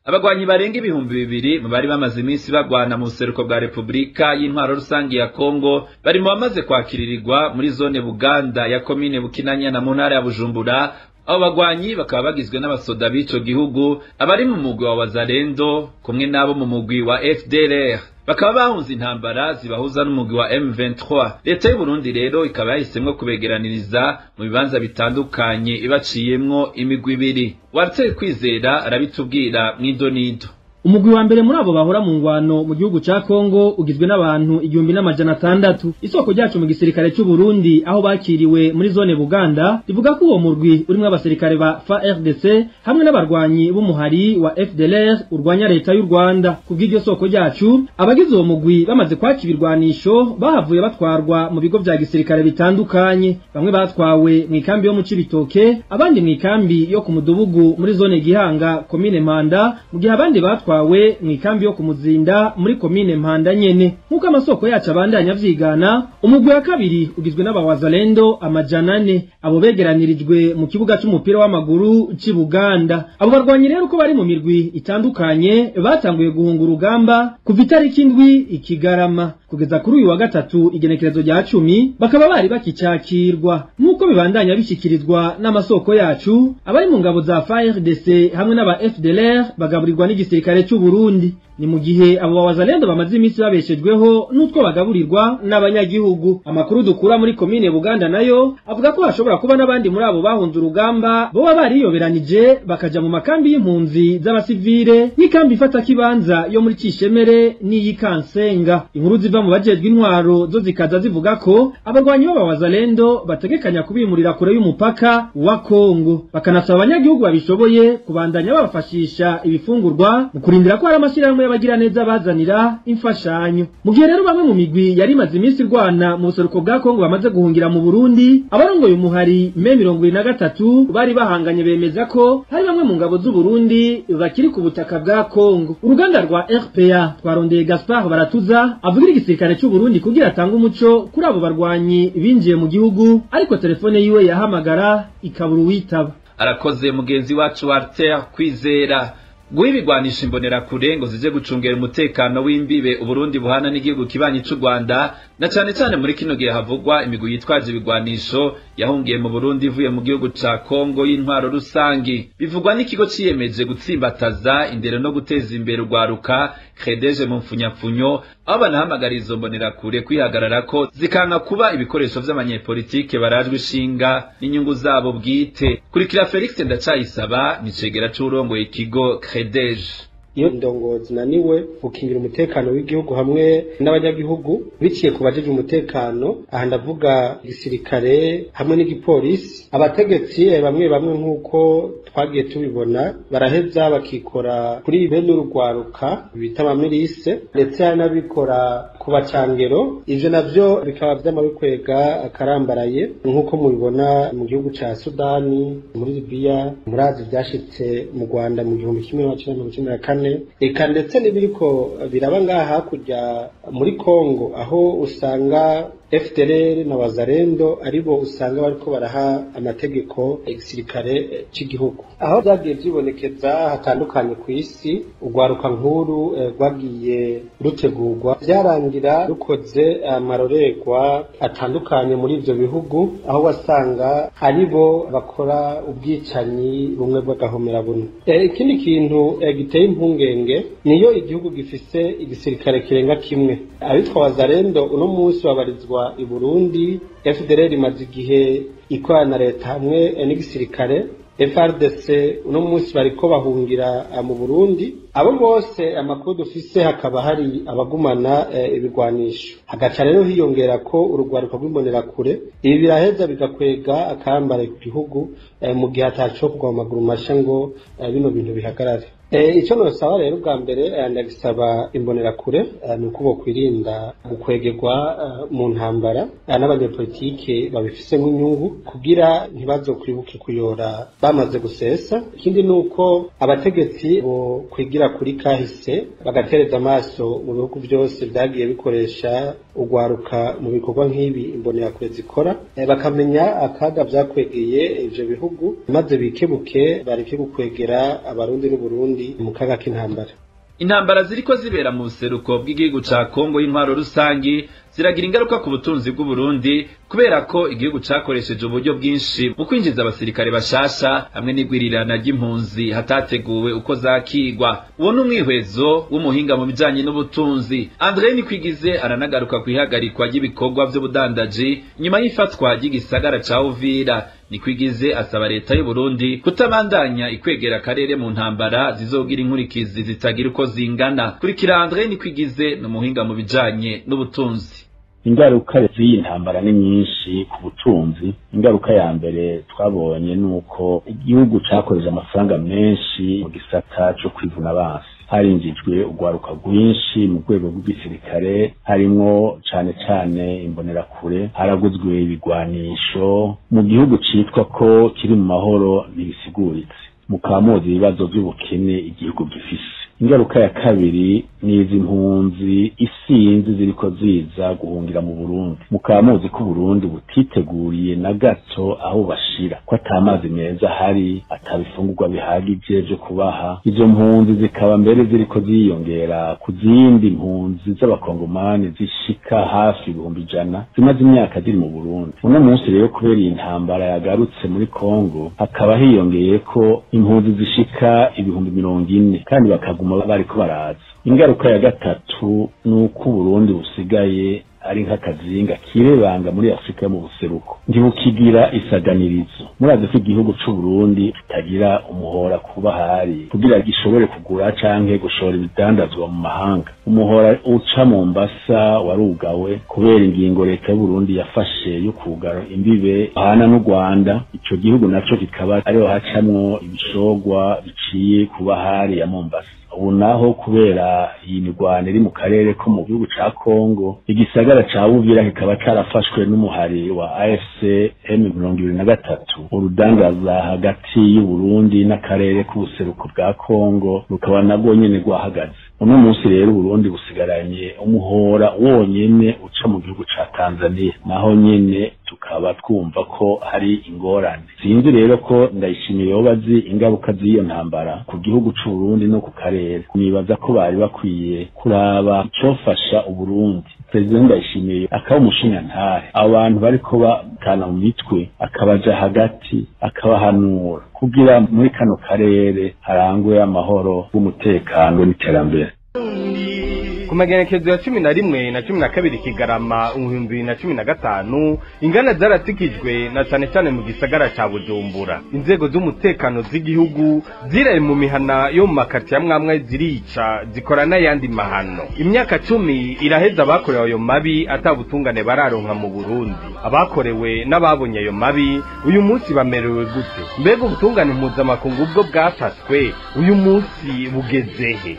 Abagwanyi barenga 2000 mu bari bamaze iminsi bagwana mu buseruko bwa Republika y'Intwaro Rusangi ya Kongo bari mu bamaze kwakiririrwa muri zone Buganda ya komine Bukinanyana mu ntara ya Bujumbura. Abo bagwanyi bakaba bagizwe n'abasoda b'ico gihugu, abari mu mugwi wa Wazalendo kumwe n'abo mu mugwi wa FDLR, bakaba bahunze intambara zibahuza n'umugwi wa M23. Leta y'u Burundi rero ikaba yahisemwo kubegeraniriza mu bibanza bitandukanye ibaciyemwo imigwi ibiri. Walter Kwizera arabitubwira mw'idonido. Umugwi wa mbere muri abo bahora mu ngwano mu gihugu ca Kongo ugizwe n'abantu 1600. Isoko ryacu mu gisirikare cy'u Burundi aho bakiriwe muri zone Buganda rivuga ko uwo murwi urimwo abasirikare ba FARDC hamwe n'abarwanyi b'umuhari wa FDLR urwanya leta y'u Rwanda. Kubw'iryo soko ryacu, abagize uwo mugwi bamaze kwaka ibirwanisho bahavuye batwarwa mu bigo vya gisirikare bitandukanye. Bamwe batwawe mu ikambi yo mu Cibitoke, abandi mu ikambi yo ku Mudubugu muri zone Gihanga komine Mpanda, mu gihe abandi batwawe mu ikambi yo kumuzinda muri komine Mpanda nyene. Nkuko amasoko yacu abandanya avyigana, umugwi wa kabiri ugizwe n'abawazalendo 400, abo begeranirijwe mu kibuga c'umupira w'amaguru c'i Buganda. Abo barwanyi rero uko bari mu mirwi itandukanye batanguye guhunga urugamba kuva itariki 7 Ikigarama kugeza kuri uyu wa gatatu igenekerezo rya 10, bakaba bari bakicakirwa. Nkuko bibandanya bishikirizwa n'amasoko yacu, abari mu ngabo za FARDC hamwe n'aba FDLR bagaburirwa n'igisirikare cy'u Burundi. Ni mu gihe abo bawazalendo bamaze iminsi babeshejweho n'utwo bagaburirwa n'abanyagihugu. Amakuru dukura muri komine Buganda nayo avuga ko hashobora kuba n'abandi muri abo bahunze urugamba boba bariyoberanije bakaja mu makambi y'impunzi z'abasivile, nk'ikambi ifata kibanza yo muri Cishemere n'iy'Ikansenga. Inkuru ziva mu bajejwe intwaro zo zikaza zivuga ko abarwanyi b'abawazalendo bategekanya kubimurira kure y'umupaka wa Kongo, bakanasaba abanyagihugu babishoboye kubandanya babafashisha ibifungurwa mu kurindira ko hari amashirahamwe y'abagira neza bazanira imfashanyo. Mu gihe rero bamwe mu migwi yari imaze iminsi irwana mu buseruko bwa Kongo bamaze guhungira mu Burundi, abarongoye umuhari M23 bari bahanganye bemeza ko hari bamwe mu ngabo z'u Burundi bakiri ku butaka bwa Kongo. Uruganda rwa RPA twarondeye Gaspard Baratuza avugira igisirikare cy'u Burundi kugira atange umuco kuri abo barwanyi binjiye mu gihugu, ariko telefone yiwe yahamagara ikabura uwitaba. Arakoze mugenzi wacu Walter Kwizera. Guha ibigwanisha imbonerakure ngo zije gucungera umutekano w'imbibe Uburundi buhana n'igihugu kibanyi c'u Rwanda, na cane cane muri kino gihe havugwa imigwi yitwaje ibigwanisho yahungiye mu Burundi ivuye mu gihugu ca Kongo y'intwaro rusangi. Bivugwa n'ikigo ciyemeje gutsimbataza indero no guteza imbere urwaruka Credeje mu mfunyapfunyo, aho banahamagara izo mbonerakure kwihagararako zikanka kuba ibikoresho vy'abanyepolitike barajwe ishinga n'inyungu zabo bwite. Kurikira Felix Ndacayisaba ni cegera c'urongoye ikigo Credeje. Iyo ndongozi naniwe gukingira umutekano w'igihugu hamwe n'abanyagihugu biciye ku bajeje umutekano, aha ndavuga igisirikare hamwe n'igipolisi, abategetsi bamwe bamwe nk'uko twagiye tubibona baraheza bakikora kuri bene urugwaruka bita abamirise, ndetse hari n'abikora ku bacangero. Ivyo navyo bikaba vyama bikwega akarambaraye nk'uko mubibona mu gihugu ca Sudani, muri Libya, murazi vyashitse mu Rwanda mu 1994, eka ndetse n'ibiriko biraba ngaha hakurya muri Kongo, aho usanga FDLR na Wazalendo aribo usanga bariko baraha amategeko igisirikare c'igihugu. Aho vyagiye vyibonekeza hatandukanye kw'isi, urwaruka nkuru rwagiye rutegurwa vyarangira rukoze amarorerwa atandukanye muri ivyo bihugu, aho wasanga aribo bakora ubwicanyi bumwe bw'agahomerabunwa. Ikindi kintu giteye impungenge niyo igihugu gifise igisirikare kirenga kimwe. Abitwa Wazalendo uno munsi babarizwa i Burundi, FDLR imaze igihe ikorana na leta hamwe n'igisirikare, FRDC uno munsi bariko bahungira mu Burundi. Abo bose amakuru dufise hakaba hari abagumana ibigwanisho, hagaca rero hiyongera ko urugwaruka rw'imbonerakure. Ibi biraheza bigakwega akambara ku gihugu mu gihe ataco kugwa mu maguru masha ngo bino bintu bihagarare. Ico nosaba rero bwa mbere, ndagisaba imbonerakure, ni uko bokwirinda gukwegerwa mu ntambara n'abanyepolitike babifise nk'inyungu, kugira ntibazokwibuke kuyora bamaze gusesa. Ikindi ni uko abategetsi bo kwigira kuri kahise, bagatereza amaso mu bihugu byose vyagiye bikoresha urwaruka mu bikorwa nk'ibi imbonerakure zikora, bakamenya akaga vyakwegeye ivyo bihugu, maze bikebuke bareke gukwegera Abarundi n'Uburundi Burundi mu kaga k'intambara. Intambara ziriko zibera mu buseruko bw'igihugu ca Kongo y'intwaro rusangi ziragira ingaruka ku butunzi bw'u Burundi, kubera ko igihugu cakoresheje uburyo bwinshi mu kwinjiza abasirikare bashasha hamwe n'igwirirana ry'impunzi hatateguwe uko zakigwa. Uwo ni umwihwezo w'umuhinga mu bijanye n'ubutunzi André Nikwigize. Aranagaruka kw'ihagarikwa ry'ibikorwa vy'ubudandaji nyuma y'ifatwa ry'igisagara ca Uvira. Nikwigize asaba leta y'u Burundi kutabandanya ikwegera akarere mu ntambara zizogira inkurikizi zitagira uko zingana. Kurikira André Nikwigize, ni umuhinga mu bijanye n'ubutunzi. Ingaruka z'iyi ntambara ni nyinshi ku butunzi. Ingaruka ya mbere twabonye ni uko igihugu cakoresheje amafaranga menshi mu gisata co kwivuna abansi. Harinjijwe urwaruka rwinshi mu rwego rw'igisirikare, harimwo cane cane imbonerakure, haraguzwe ibigwanisho. Mu gihugu citwa ko kiri mu mahoro, ntibisiguritse, mukaba muzi ibibazo vy'ubukene igihugu gifise. Ingaruka ya kabiri ni izi mpunzi isinzi ziriko ziza guhungira mu Burundi. Mukaba muzi ko Burundi butiteguriye na gato aho bashira, ko ata mazi meza ahari, ata bifungurwa bihagije vyo kubaha. Izo mpunzi zikaba mbere ziriko ziyongera ku zindi mpunzi z'abakongomani zishika hafi 100,000 zimaze imyaka ziri mu Burundi. Uno munsi rero, kubera iyi ntambara yagarutse muri Kongo, hakaba hiyongeye ko impunzi zishika 40,000, kandi bakaguma bariko baraza. Ingaruka ya gatatu ni uko Uburundi busigaye ari nk'akazinga kirebanga muri Afurika yo mu buseruko, ntibukigira isaganirizo. Murazi ko igihugu c'u Burundi kitagira umuhora kuba hari kugira gishobore kugura canke gushora ibidandazwa mu mahanga. Umuhora uca Mombasa warugawe kubera ingingo leta y'u Burundi yafashe yo kugara imbibe hana n'u Rwanda. Ico gihugu naco kikaba ariho hacamwo ibishogwa biciye kuba hari ya Mombasa. Ubu naho, kubera iyi mirwano iri mu karere ko mu gihugu ca Kongo, igisagara ca Uvira kikaba carafashwe n'umuhari wa AFC M23, urudandaza hagati y'u Burundi n'akarere k'ubuseruko bwa Kongo rukaba nabwo nyene rwahagaze. Uno munsi rero Burundi busigaranye umuhora wonyene uca mu gihugu ca Tanzania, naho nyene tukaba twumva ko hari ingorane. Sinzi rero ko Ndayishimiye yoba azi ingaruka z'iyo ntambara ku gihugu c'u Burundi no ku karere. Nibaza ko bari bakwiye kuraba icofasha Uburundi, Perezida Ndayishimiye akaba umushingantahe, abo bantu bariko batana mu mitwe akabaja hagati akabahanura, kugira muri kano karere harangwe amahoro, umutekano n'iterambere. Ku magenekezo ya 11 na 12 Kigarama 2015, ingana zaratikijwe na cane cane mu gisagara ca Bujumbura. Inzego z'umutekano z'igihugu ziraye mu mihana yo mu makati ya mwamwe, zirica, zikora n'ayandi mahano. Imyaka 10 iraheza abakorewe ayo mabi atabutungane bararonka mu Burundi. Abakorewe n'ababonye ayo mabi uyu munsi bamerewe gute? Mbega ubutungane mpuzamakungu ubwo bwafashwe uyu munsi bugezehe?